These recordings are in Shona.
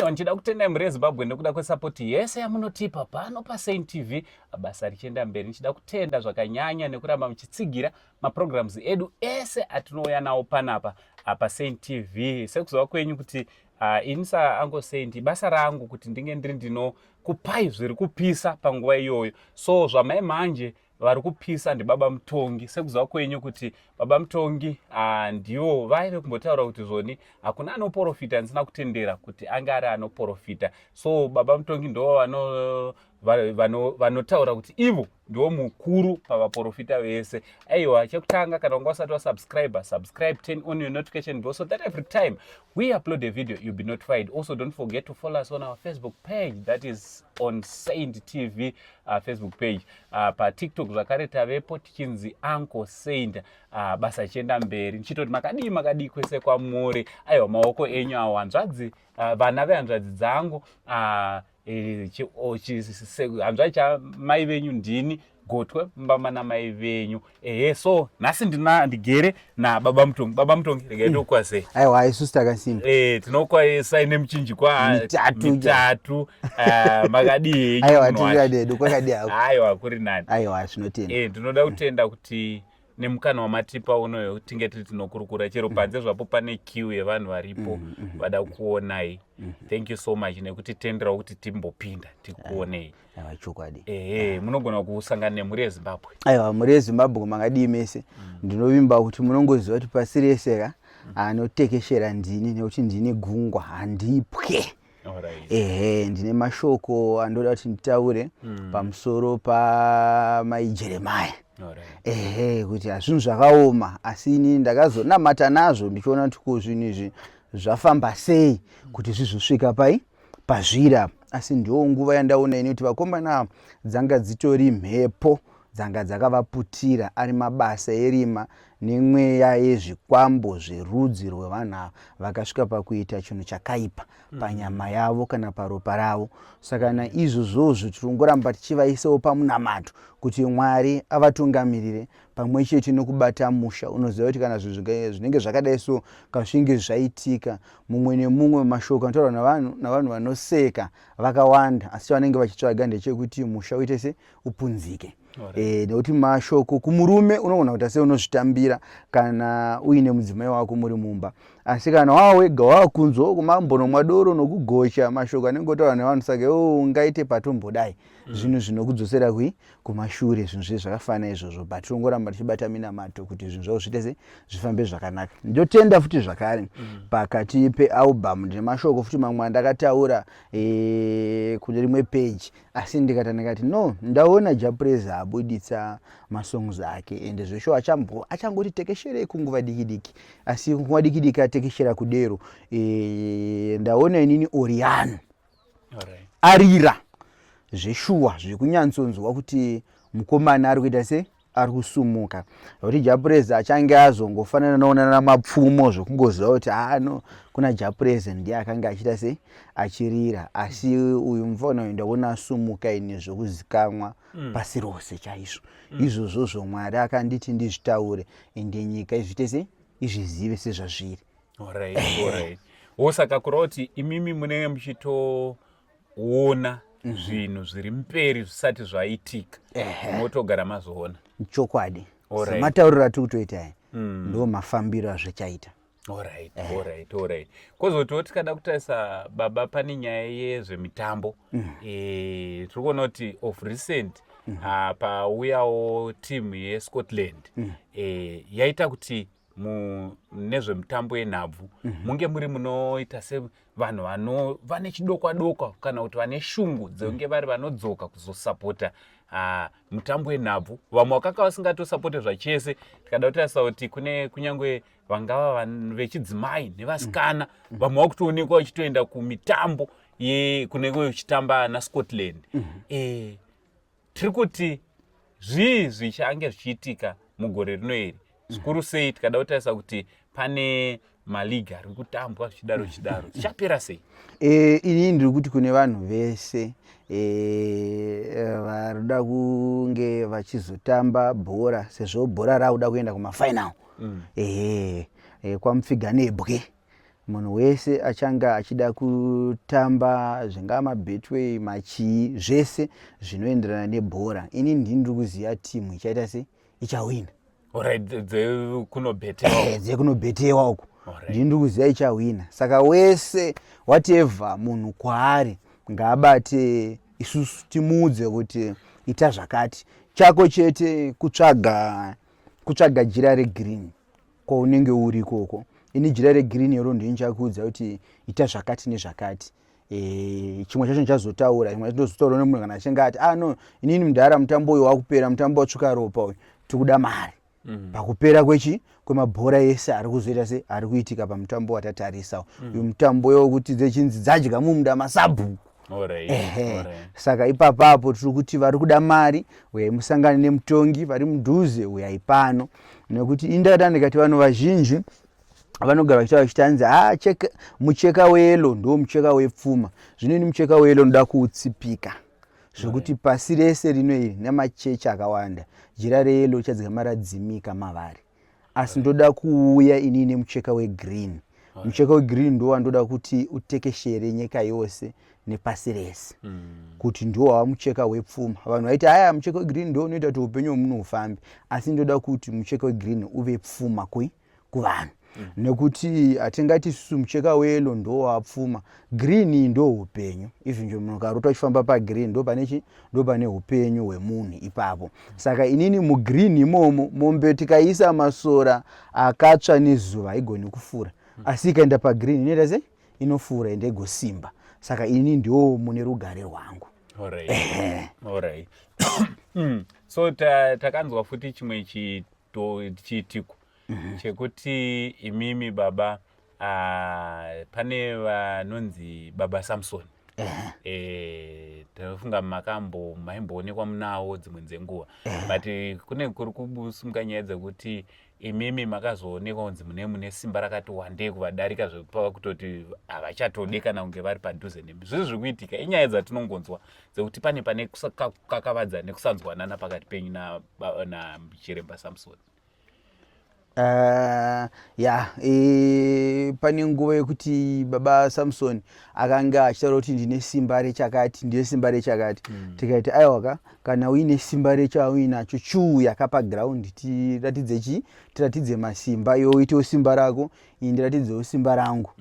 Aiwa, ndichida kutendai mhuri yeZimbabwe nekuda kwesapoti yese yamunotipa pano paSaint TV, basa richienda mberi. Ndichida kutenda zvakanyanya nekuramba muchitsigira maprograms edu ese atinouya nawo panapa paSaint TV. Sekuziva kwenyu kuti ini saAngo Saint, basa rangu kuti ndinge ndiri ndinokupai zviri kupisa panguva iyoyo. So zvamai manje vari kupisa ndibaba Mutongi. Sekuziva kwenyu kuti baba Mutongi ndivo vaive kumbotaura kuti zvoni hakuna anoprofita ndisina kutendera kuti ange ari anoprofita. So baba Mutongi ndo vanotaura kuti ivo ndiwo mukuru pavaprofita vese. Aiwa, chekutanga, kana unga usati wasubscribe, subscribe, turn on your notification bell so that every time we upload a video you'll be notified. Also, don't forget to follow us on our Facebook page, that is on Saint TV Facebook page. PaTikTok zvakare tavepo tichinzi Uncle Saint. Basa ichienda mberi. Ndichitoti makadii, makadii kwese kwamuri? Aiwa, maoko enyu awo, hanzvadzi, vana vehanzvadzi dzangu, hanzvadzi chamai venyu ndini gotwe mumba namai venyu. Ehe, so nhasi ndina ndigere nababa Mutongi. Baba Mutongi, regai tokwasei. Aiwa, isusu takasimba. Tinokwasai nemuchinjikwa mitatu. Mitatu. Makadii henyu, Aiwa, munhu wacho? Tiri dedu, kwakadii hako? Aiwa, kuri nani. Aiwa, zvinotenda. Ndinoda kutenda kuti nemukana wamatipa unoyo tinge tiri tinokurukura chero panze zvapo pane queue yevanhu varipo vada kuonai. Thank you so much nekutitenderawo kuti timbopinda tikuonei. Aiwa, chokwadi. Ehe, munogona kusangana nemhuri yeZimbabwe. Aiwa, mhuri yeZimbabwe, makadii mese? Ndinovimba kuti munongoziva kuti pasi rese ka anotekeshera ndini, nekuti ndini gungwa, handipwe. Ehe, ndine mashoko andoda kuti nditaure pamusoro pamai Jeremaya. Ehe, kuti hazvinhu zvakaoma, asi inini ndakazonamata nazvo ndichiona kuti ko zvinhu izvi zvafamba sei kuti zvizosvika pai pazviri apa. Asi ndiwo nguva yandaona ini kuti vakomana ava dzanga dzitori mhepo dzanga dzakavaputira, ari mabasa erima nemweya yezvikwambo zverudzi rwevanhu ava vakasvika pakuita chinhu chakaipa panyama yavo kana paropa ravo. Saka naizvozvozvo tirongoramba tichivaisawo pamunamato kuti Mwari avatungamirire pamwe chete nokubata musha. Unoziva kuti kana zvinhu zvinenge zvakadai so kazvinge zvaitika, mumwe nemumwe mashoko anotaurwa navanhu vanoseka vakawanda, asi chavanenge vachitsvaga ndechekuti musha uite se upunzike. Nekuti mashoko kumurume unogona kuita sei, unozvitambira kana uine mudzimai wako muri mumba, asi kana wava wega wakunzwawo kumambonomwa doro nokugocha, mashoko anenge otaurwa nevanhu, saka iwe ungaite patombodai zvinhu zvinokudzosera kui kumashure. Zvinhu zve zvakafanana izvozvo, but tongoramba tichibata minamato kuti zvinhu zvavo zviite se zvifambe zvakanaka. Ndotenda futi zvakare pakati pealbum ndine mashoko futi mamwe andakataura kune rimwe page, asi ndikati ndikati no, ndaona Japreza abuditsa masongs ake, ende zvesho achangoti tekesherei kunguva diki diki, asi nguva diki diki atekeshera kudero, ndaona inini Oriano arira zveshuwa zvekunyatsonzwa kuti mukomana ari kuita se ari kusumuka, nokuti Japreza achange azongofanana noonana namapfumo zvokungoziva kuti ano kuna Japreza ndiye akanga achiita se achirira, asi uyu mufana uyu ndaona asumuka ini zvokuzikamwa pasi rose chaizvo. Izvozvozvo Mwari akanditi ndizvitaure, ende nyika izviite se izvizive sezvazviri. Alright. Wo saka kureva kuti imimi munenge muchitoona zvinhu zviri mberi zvisati zvaitika, motogara mazvoona? Chokwadi. Sematauriro atiri kutoita aya, ndo mafambiro azvichaita. Alright. Kwozotiwo tikada kutarisa, baba, pane nyaya yezvemitambo. Tiri kuona kuti of recent pauyawo timu yeScotland, yaita kuti nezvemitambo yenhabvu munge muri munoita sevanhu vane chidokwa dokwa kana kuti vane shungu dzekunge vari vanodzoka kuzosapota mutambo wenhabvu. Vamwe vakanga vasingatosapote zvachese. Tikada kutarisa kuti kune kunyange vangava vechidzimai nevasikana, vamwe vakutoonekwa vachitoenda kumitambo kunenge uchitamba naScotland. Tiri kuti zvii zvichange zvichiitika mugore rino iri, zvikuru sei tikada kutarisa kuti pane maligi ari kutambwa zvichidaro zvichidaro, zvichapera sei? Inini ndiri kuti kune vanhu vese varikuda kunge vachizotamba bhora, sezvo bhora rakuda kuenda kumafinal, ehe, kwamupfiga nebwe. Munhu wese achange achida kutamba, zvingava maBetway, machii, zvese zvinoenderana nebhora, ini ndini ndiri kuziva timu ichaita se ichawina. Alright, dzekunobhetewa. Dzekunobhetewa uku. Ndini ndiri kuziva ichawina, saka wese, whatever munhu kwaari, ngaabate isusu timuudze kuti ita zvakati. Chako chete kutsvaga jira regreen kwaunenge uri ikoko. Ini jira regreen iro ndini chakuudza kuti ita zvakati nezvakati. Chimwe chacho ndichazotaura, chimwe chacho ndozotaura nemunhu kana achinge ati, "Ah no, inini mudhara, mutambo uyu wakupera, mutambo watsvuka ropa uyu, tikuda mari." Pakupera kwechi kwemabhora ese ari kuzoita se ari kuitika pamutambo watatarisa uyu, mutambo wekuti dzechinzi dzadya mumunda masabhuku. Ehe. Saka ipapapo tiri kuti vari kuda mari, uyai musangane nemutongi. Vari mudhuze, uyai pano, nekuti indada ndikati vanhu vazhinji vanogara vachitaura vachiti hanzi, "Ha, cheka mucheka weyellow ndo mucheka wepfuma." Zvino ini mucheka weyellow ndoda kuutsipika zvekuti pasi rese rino iri nemachechi akawanda jira reyellow richadzikama radzimika mavari, asi ndoda kuuya inini nemucheka wegreen. Mucheka wegreen ndo wandoda kuti utekeshere nyika yose nepasi rese, kuti ndo wava mucheka wepfuma. Vanhu vaiti, "Aya, mucheka wegreen ndo unoita kuti upenyu hwemunhu hufambe," asi ndoda kuti mucheka wegreen uve pfuma kui kuvanhu, nekuti hatingati isusu mucheka weyellow ndo wapfuma. Green ndo upenyu. Even nje munhu ukarota uchifamba pagreen, ndo pane chi ndo pane upenyu hwemunhu ipapo. Saka inini mugreen imomo, mombe tikaisa masora akatsva nezuva haigoni kufura, asi ikaenda pagreen inoita sei? Inofura ende igosimba. Saka ini ndo mune rugare rwangu. Alright. So takanzwa futi chimwe chiitiko chekuti imimi baba, pane vanonzi Baba Samson. Tinofunga makambo maimboonekwa munawo dzimwe dzenguva, but kune kuri kusimuka nyaya dzekuti imimi makazoonekwa kunzi mune simba rakati wandei kuvadarika, zvekupa kutoti havachatode kana kunge vari padhuze nemi. Zvisi zviri kuitika inyaya dzatinongonzwa dzekuti pane kukakavadza nekusanzwanana pakati penyu nachiremba na Samson. Ya, pane nguva yekuti Baba Samson akanga achitaura kuti ndine simba rechakati, ndine simba rechakati. Tikaiti, "Aiwaka, kana uine simba rechauinacho, chiuya kapaground tiratidze chi tiratidze masimba. Iwe uitewo simba rako, ini ndiratidzewo simba rangu."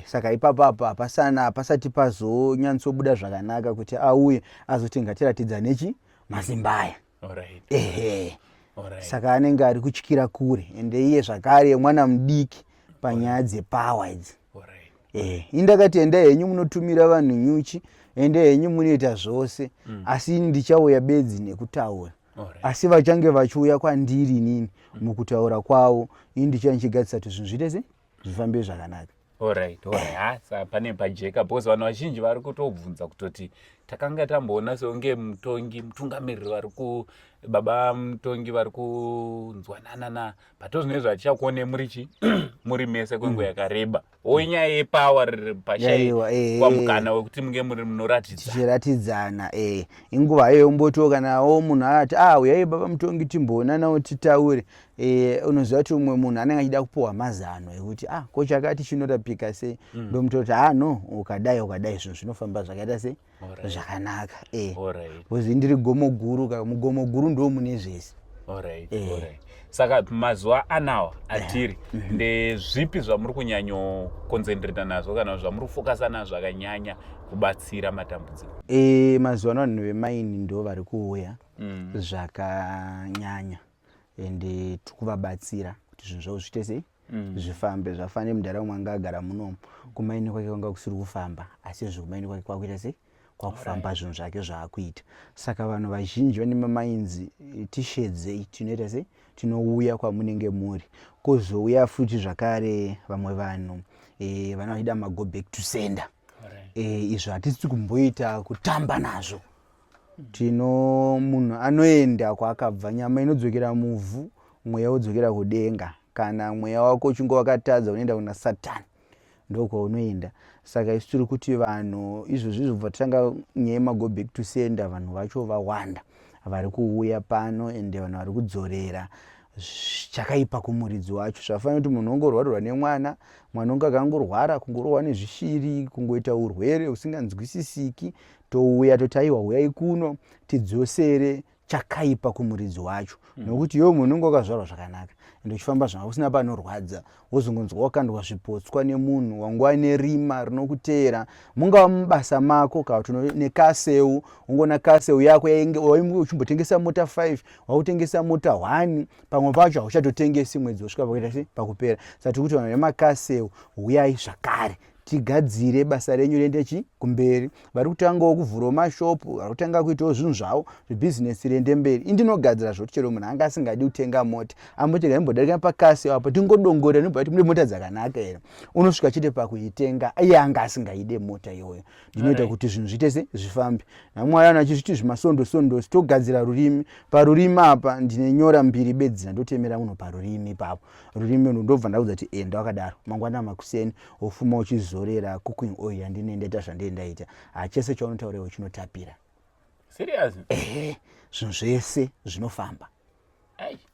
Saka ipapo apa hapasana, hapasati pazonyatsobuda zvakanaka kuti auye azoti ngatiratidza nechi masimba aya. Ehe. Saka anenge ari kutyira kure, ende iye zvakare mwana mudiki panyaya dzepower idzi. Indakati, "Endai henyu munotumira vanhu nyuchi, ende henyu munoita zvose, asi ini ndichauya bedzi nekutaura." Asi vachange vachiuya kwandiri inini mukutaura kwavo, ini ndichange ndichigadzisa kuti zvinhu zviite se zvifambe zvakanaka. Alright. Ha, saka pane pajeka, because vanhu vazhinji vari kutobvunza kutoti takanga tamboona seunge mutongi, mutungamiriri vari ku baba mutongi vari kunzwanana na, but zvinezvi hatichakuone muri chi muri mese kwenguva yakareba. O, inyaya yepower Yaiwa, pashaikwa mukana wekuti munge muri munoratidza. Tichiratidzana, inguva iyoyo mbotiwo kanawo munhu akati, "Ah, uyai baba mutongi, timboonanawo titaure." Unoziva kuti umwe munhu anenge achida kupiwa mazano ekuti, "Ah, ko chakati chinorapika sei?" Ndomutora kuti, "Ah no, ukadai ukadai zvinhu zvinofamba zvakaita sei zvakanaka." Because ndiri gomo guru ka, mugomo guru ndo mune zvese. Alright. Saka mazuva anawa atiri, ndezvipi zvamuri kunyanyoconcentrata nazvo kana zvamuri kufokasa nazvo zvakanyanya kubatsira matambudziko? Mazuva ano vanhu vemaini ndo vari kuuya zvakanyanya, ende tiri kuvabatsira kuti zvinhu zvavo zviite sei, zvifambe. Zvafanira munharaunda anga agara munomu, kumaini kwake kwanga kusiri kufamba, asi izvo kumaini kwake kwakuita sei, kwakufamba zvinhu zvake zvaakuita. Saka vanhu vazhinji vane mamainzi, tishedzei, tinoita sei, tinouya kwamunenge muri. Kwozouya futi zvakare vamwe vanhu vana vachida mago back to sender. Izvo hatisi kumboita kutamba nazvo. Tino munhu anoenda kwaakabva, nyama inodzokera muvhu, mweya wodzokera kudenga. Kana mweya wako uchinge wakatadza, unoenda kuna Satani, ndokwaunoenda. Saka isu tiri kuti vanhu izvozvi izvo, bva tanga nyaya yemago back to sender, vanhu vacho vawanda vari kuuya pano, ende vanhu vari kudzorera. Chakaipa kumuridzi wacho. Zvafanira kuti munhu ongorwarirwa nemwana, mwana unge akangorwara, kungorohwa nezvishiri, kungoita urwere husinganzwisisiki, touya toti aiwa, huyai kuno tidzosere chakaipa kumuridzi wacho. Nokuti iwe munhu unenge wakazvarwa zvakanaka ende uchifamba zvanga usina panorwadza, wozongonzwa wakandwa zvipotswa nemunhu wanguva nerima rinokuteera, mungava mubasa mako kana kuti nekaseu, ungoona kaseu yako yainge uchimbotengesa mota 5, wakutengesa mota 1, pamwe pacho hauchatotengesi mwedzi wosvika pakuita se pakupera. Saka tiri kuti vanhu vemakaseu, huyai zvakare tigadzire basa renyu riende chi kumberi. Vari kutangawo kuvhurawo mashopu, vari kutanga kuitawo zvinhu zvavo zvebhizinesi riende mberi. Indinogadzira zvokuti chero munhu anga asingadi kutenga mota amboti ngaimbodarika pakasi apo tingodongorera, nobva kuti mune mota dzakanaka here, unosvika chete pakuitenga iye anga asingaide mota iyoyo. Ndinoita kuti zvinhu zviite se zvifambe namwari ano achizviti zvimasondo sondosi. Togadzira rurimi. Parurimi apa ndine nyora mbiri bedzi ndandotemera munhu parurimi ipapo. Rurimi ndobva ndaudza kuti enda wakadaro, mangwana makuseni wofuma uchizorera cooking oil yandine ndaita zvandee ndaita. Hachese chaunotaura iwe chinotapira. Serious? Ehe, zvinhu zvese zvinofamba.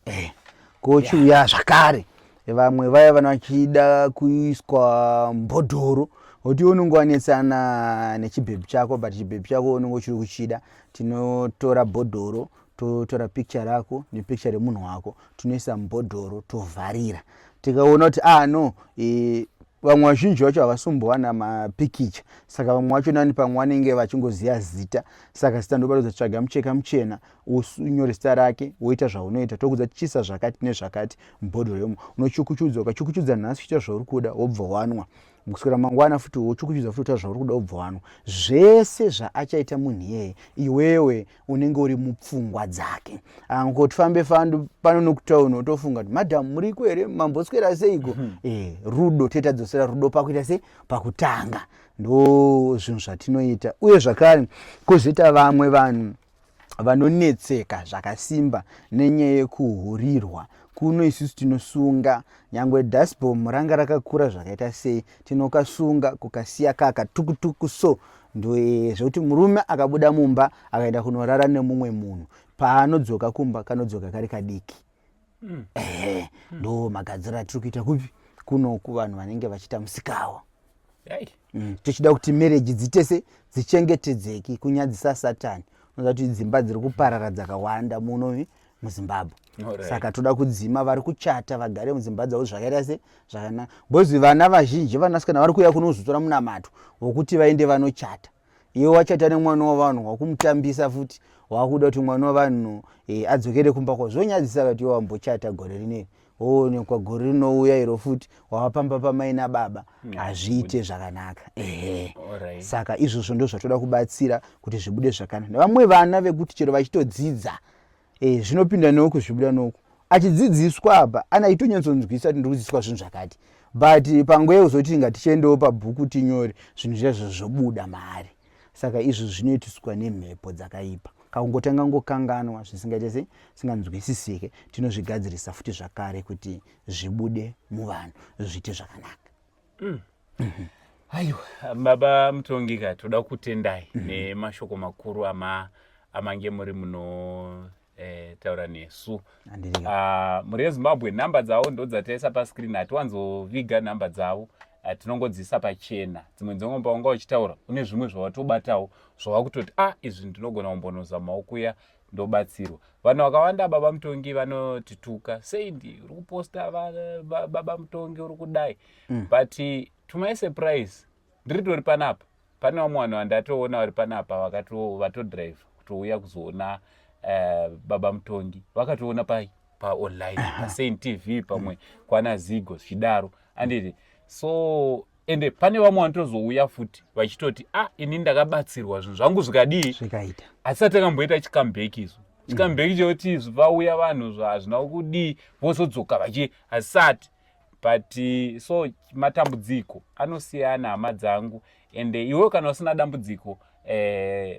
Ehe, kochiuya zvakare vamwe vaya vana vachida kuiswa mbhodhoro, kuti unenge wanetsana nechibhebhi chako, but chibhebhi chako unenge uchiri kuchida. Tinotora bhodhoro, totora picture rako nepicture remunhu wako, tinoisa mubhodhoro, tovharira. Tikaona kuti ah no, vamwe vazhinji vacho havasombowana mapikicha, saka vamwe vacho nani pamwe vanenge vachingoziva zita. Saka zita ndobatodza, tsvaga mucheka muchena, unyore zita rake, woita zvaunoita. Tokudza tichiisa zvakati nezvakati mubhodhoro yomo, unochukuchudza. Ukachukuchudza nhasi, uchiita zvauri kuda, wobva wanwa. Kuswera mangwana futi wochukuchudza futi, uta zvauri kuda, wobva wanwa. Zvese zvaachaita munhu iyeye, iwewe unenge uri mupfungwa dzake. Angoti fambe fambe pano nokutauni, utofunga kuti madhamu muriko here, mamboswera seiko? Rudo tetadzosera rudo pakuita se pakutanga. Ndo zvinhu zvatinoita. Uye zvakare kwozoita vamwe vanhu vanonetseka zvakasimba nenyaya yekuhurirwa. Kuno isusu tinosunga nyangwe dustbom ranga rakakura zvakaita sei, tinokasunga kukasiya kaka tukutuku. So ndo zvekuti murume akabuda mumba akaenda kunorara nemumwe munhu, paanodzoka kumba kanodzoka kari kadiki. Ehe, ndo magadziro atiri kuita kupi kuno kuvanhu vanenge vachiita musikawo. Tichida kuti marriage dzitese dzichengetedzeki, kunyadzisa Satani. Unoza kuti dzimba dziri kuparara dzakawanda muno muZimbabwe. Saka toda kudzima vari kuchata vagare mudzimba dzavo zvakaita se zvakanaka, because vana vazhinji, vanasikana vari kuuya kunozotora munamato wokuti vaende vanochata. Iwe wachata nemwana wavanhu, wakumutambisa futi, wakuda kuti mwana wavanhu adzokere kumba kwavo. Zvonyadzisa kuti iwe wambochata gore rineri, woonekwa gore rinouya iro futi wavapamba pamai nababa. Hazviite zvakanaka, ehe. Saka izvozvo ndo zvatoda kubatsira kuti zvibude zvakanaka. Nevamwe vana vekuti chero vachitodzidza, zvinopinda noku zvibuda noku, achidzidziswa apa ana achitonyatsonzwisa kuti ndiri kudzidziswa zvinhu zvakati, but panguva yekuzoti ngatichiendewo pabhuku tinyore zvinhu zviya, zvobuda maari. Saka izvo zvinoitiswa nemhepo dzakaipa, kakungotanga ngokanganwa zvisingaite sei, singanzwisisike. Tinozvigadzirisa futi zvakare kuti zvibude muvanhu, zviite zvakanaka. Aiwa, baba Mutongi ka, toda kutendai nemashoko makuru amange muri muno taura nesu. Mhuri yeZimbabwe, nhamba dzavo ndo dzataisa pascreen. Hatiwanzoviga nhamba dzavo, tinongodziisa pachena. Dzimwe dzengomba wanga uchitaura une zvimwe zvawatobatawo zvawakutoti a ah, izvi ndinogona kumbonozamawo kuya ndobatsirwa. Vanhu vakawanda, baba Mutongi, vanotituka sei, ndi uri kuposta baba Mutongi uri kudai. But to my surprise, ndiri tori panapa pane vamwe vanhu vandatoona vari panapa vatodrive kutouya kuzoona baba Mutongi, vakatoona pai paonline, paSaint TV, pamwe kwana Zigo zvichidaro, anditi? So ende pane vamwe vanotozouya futi vachitoti ah, ini ndakabatsirwa, zvinhu zvangu zvikadii. Zvikaita. Hatisati takamboita chicomeback izvo, chicomeback chekuti vauya vanhu zvazvina kudii, vozodzoka vachi hasati. But so matambudziko anosiyana, hama dzangu. Ende iwewe kana usina dambudziko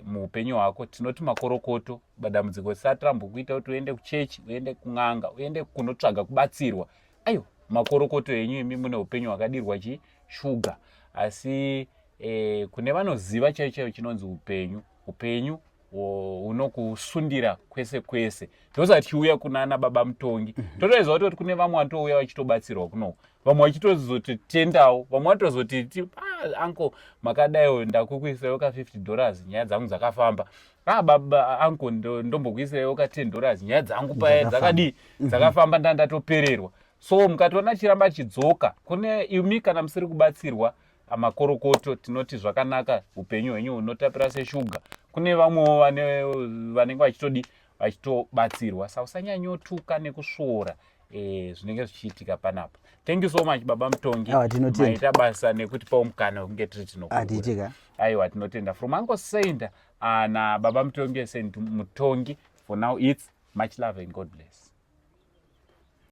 muupenyu hwako, tinoti makorokoto. Dambudziko risati rambokuita kuti uende kuchechi, uende kun'anga, uende kunotsvaga kubatsirwa, aiwa, makorokoto enyu imi mune upenyu hwakadirwa chishuga. Asi kune vanoziva chaiyo chaiyo chinonzi upenyu, upenyu. Hunokusundira kwese kwese. Ndosaka tichiuya kunana baba Mutongi. Totoziva kutoti kune vamwe vanotouya vachitobatsirwa kunoku, vamwe vachitozotitendawo, vamwe vatozoti, "Ah, uncle, makadaiwo, ndakukuisirawo ka $50, nyaya dzangu dzakafamba. Ah, baba uncle, ndombokuisirawo ka $10, nyaya dzangu paya dzakadii, dzakafamba, ndandatopererwa." So mukatoona chiramba chidzoka kune imi kana musiri kubatsirwa, makorokoto. Tinoti zvakanaka, upenyu hwenyu hunotapira seshuga. Kune vamwewo vanenge vachitodi vachitobatsirwa, saka usanyanyotuka nekusvora zvinenge zvichiitika panapa. Thank you so much, baba Mutongi. Maita basa nekutipawo mukana wekunge tiri tinokuura. Aiwa, tinotenda. From Uncle Saint na baba Mutongi, Saint Mutongi, for now it's much love and God bless.